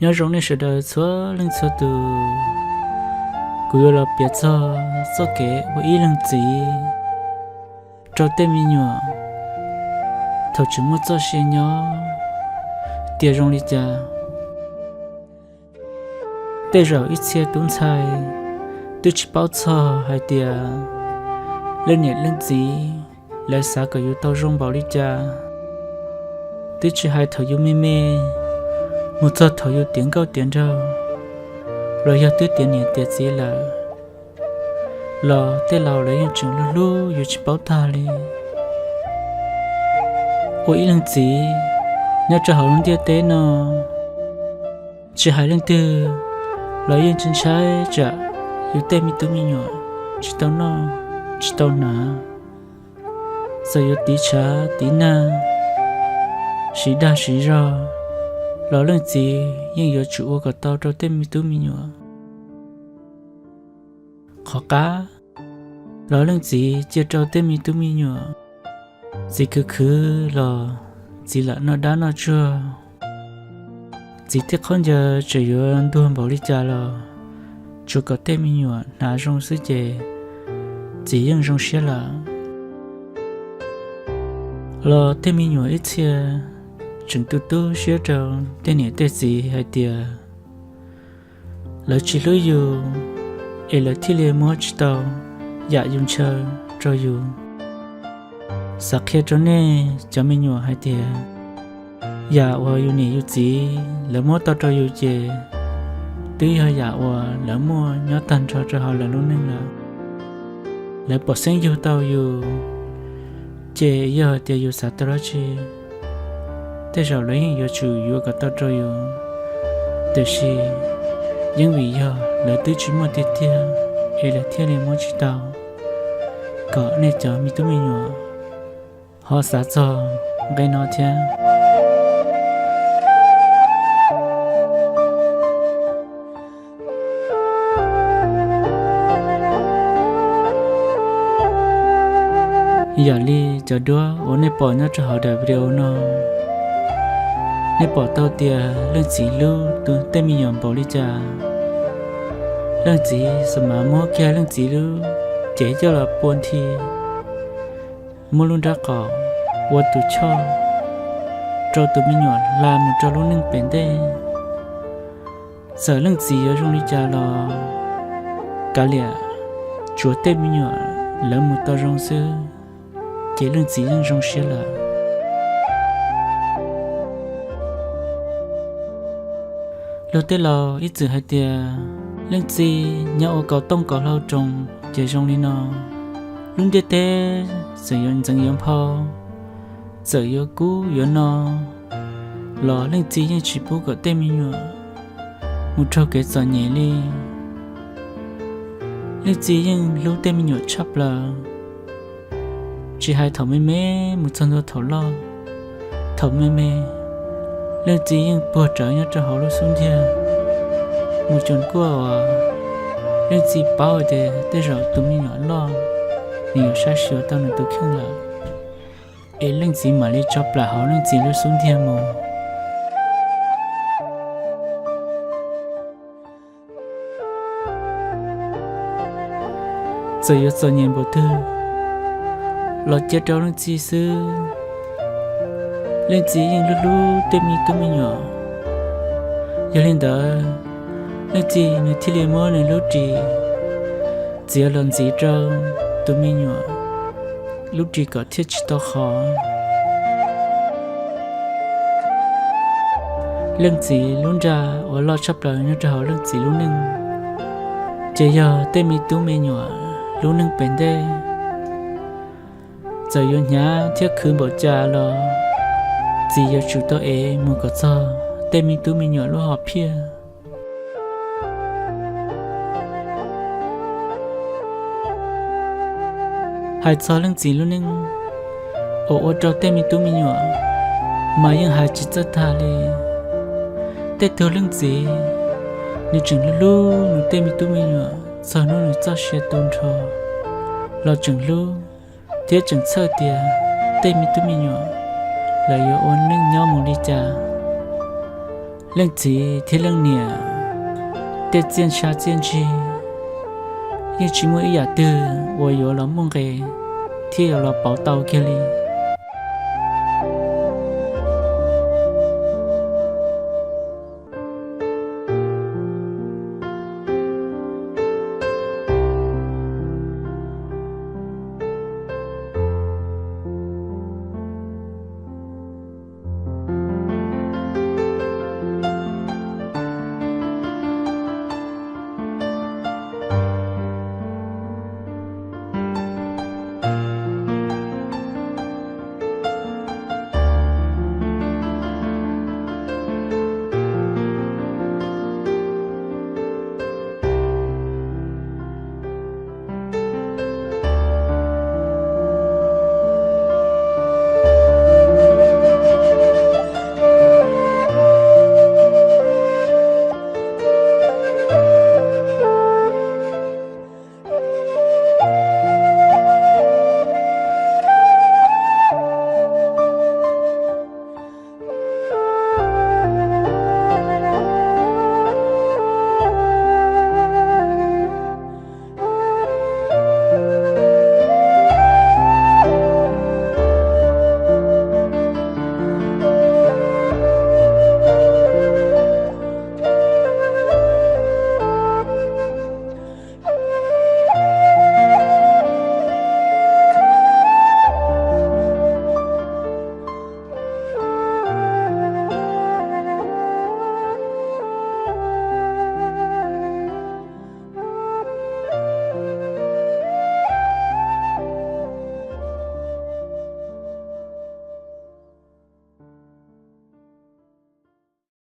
Nyob zoo nej sawv daws txhua leej txhua tus, kuv yuav los piav txog txoj kev ua ib leeg txiv rau tej me nyuam thaum tseem muaj txoj sia nyob tias zoo li cas. Tej zaum ib txhia tub ntxhais twb tsis paub txog hais tias leej niam leej txiv lawv xav kom yus tau zoo npaum li cas, twb tsis hais thaum yus me me mus txog thaum yus tiav nkauj tiav nraug, los yog twb tiav niam tiav txiv lawm, los tej laus lawv yeej tseem hlub hlub yus tsis paub tag li. Ua ib leeg txiv nyob rau hauv lub ntiaj teb no, tsis hais leej twg los yeej tsis ntshai tsam yus tej me tub me nyuam tsis tau noj tsis tau hnav, txawm yuav tiv tshav tiv nag, siv dag siv zog, los leej txiv yeej yuav tsum ua kom tau rau tej me tub me nyuam. Qhov qab los leej txiv cia rau tej me tub me nyuam, txiv khwv khwv los txiv lam noj dab noj tsuag, txiv tej khaub ncaws tseem yuav ntuag npaum li cas los tsuav kom tej me nyuam hnav zoo xwb ces txiv yeej zoo siab lawm. Los tej me nyuam ib txhia tseem tu tu siab rau tej niam tej txiv hais tias lawv tsis hlub yus es lawv thiaj li muab tsis tau yam yus ntshaw rau yus. Xav qhia rau nej cov me nyuam hais tias yam uas yus niam yus txiv lawv muab tau rau yus ces twb yog yam uas lawv muaj nyob tag nrho rau hauv lawv lub neej lawm. Lawv pom xeeb yug tau yus, ces yog hais tias yus xav tau dab tsi, tej zaum lawv yeej yuav tsum yuav kom tau rau yus. Tiam sis yeej vim yog lawv twb tsis muaj tiag tiag es lawv thiaj li muab tsis tau. Kom nej cov me tub me nyuam ho xav txog nqe no thiab. Yam li cov duab uas nej pom nyob rau hauv daim video no, nej pom tau tias leej txiv hlub tus tej me nyuam npaum li cas. Leej txiv xa mas muab kiag leej txiv lub cev coj los pua nthi, muab lub nrab qaum ua tus choj rau tus me nyuam hla mus rau lub neej pem ntej. Txawm leej txiv yuav zoo li cas los kav liam, tsuav tej me nyuam lawv mus tau zoo xwb, ces leej txiv yeej zoo siab lawm. Luag tej laus ib txwm hais tias leej txiv nyob ua kaus tooj kaus hlau roos ces zoo li no. Lub ntiaj teb txawm yuav ntxeev yuav nphau, txawm yuav kub yuav no, los leej txiv yeej tsis pub kom tej me nyuam mus raug kev txom nyem li. Leej txiv yeej hlub tej me nyuam tshaj plaws, tsis hais thaum me me mus txog ntua thaum loj. Thaum me me, leej txiv yeej puag rawv nyob rau hauv lub xub ntiag mus txog kuaj uas leej txiv paub hais tias tej zaum tus me nyuam loj nws yuav saib xyuas tau nws tus kheej lawm, es leej txiv mam li tso plam hauv leej txiv lub xub ntiag mus. Txawm yuav txom nyem npaum twg los cia rau leej txiv xwb. Leej txiv yeej hlub hlub tej me tub me nyuam, yog li ntawd leej txiv nws thiaj li muab nws lub ris txiav los ntxiv rau tus me nyuam lub ris kom thiaj tsis tau qhov. Leej txiv lub nra uas loj tshaj plaws nyob rau hauv leej txiv lub neej, ces yog tej me tub me nyuam lub neej pem ntej. Txawm yuav hnyav thiab khwv npaum cas los txiv yuav tsum tau ev mus kom txog tej me tub me nyuam lub hom phiaj. Hais txog leej txiv lub neej uas ua rau tej me tub me nyuam mas yeej hais tsis txawj tag li. Tej tug leej txiv nws tseem hlub hlub nws tej me tub me nyuam txog hnub nws txoj sia tu nrho los tseem hlub thiab tseem txhawj tias tej me tub me nyuam lawv yuav ua neej nyob mus li cas. Leej txiv thiab leej niam tej txiaj ntsha txiaj ntsig yeej tsis muaj ib yam twg uas yuav los muaj nqis thiab yuav los pauv tau kiag li.